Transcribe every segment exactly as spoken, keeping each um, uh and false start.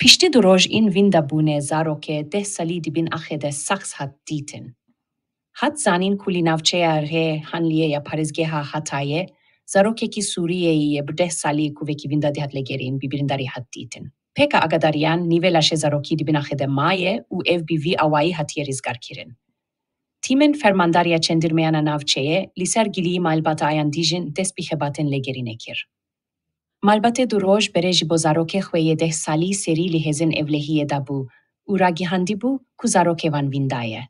Piştî du roj ên vînda bûne zarokê deh salî di bin axê de sax hat dîtin. Hat zanîn ku li navçeya Rêhanliyê ya parêzgeha Hatayê zarokekî Sûriyeyî ye bi deh salî ku vekî vînda dihat lêgerîn bi birîndarî hat dîtin. Pêka agadariyan nîvê laşê zarokî di bin axê de maye û ev bi vî awayî hatiye rîzgarkirin. Tîmên Fermandariya Çêndirmeyan a navçeyê li ser giliyî malbatayan dijîn dest bi xebatên lêgerînê kir. Malbatê du roj berê ji bo zarokê xwe yê deh salî serî li hêzên ewlehiyê dabû û ragihandibû ku zarokê van vînda ye.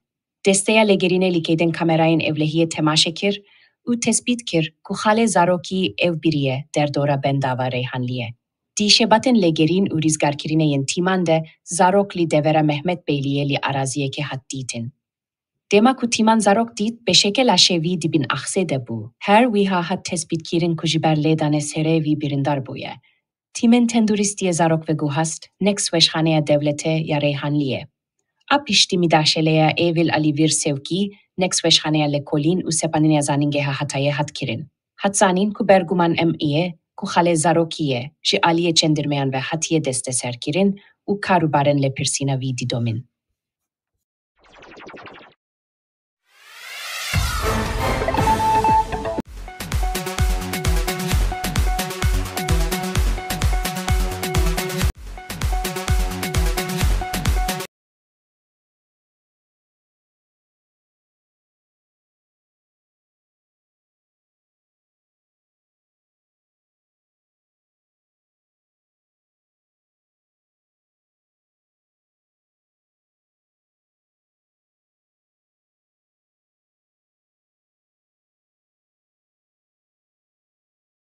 Desteya lêgerînê li keydên kamerayên ewlehiyê temaşe kir û tespît kir ku xalê zarokî ew biriye derdora bendava Rêhanliyê. Di xebatên lêgerîn û rîzgarkirinê yên tîman de zarok li devera Mehmet Beyliyê li araziyekê hat dîtin. Dema ku tîman zarok dît, beşeke laşê vî di bin axsê de bû. Her wiha hat tespîtkirin ku ji ber lêdanê serê vî birîndar bûye. Tîmên tenduristiyê zarok veguhast, Nexweşxaneya Dewletê ya Rêhanliyê. A piştî midaxeleya Evil Alîvîr Sewkî, Nexweşxaneya Lêkolîn û Sepanîna Zanîngeha Hatayê hat kirin. Hat zanîn ku berguman em î ye ku xalê zarokî ye, ji aliyê çêndirmeyan ve hatiye desteserkirin û kar û barên lêpirsîna vî didomîn.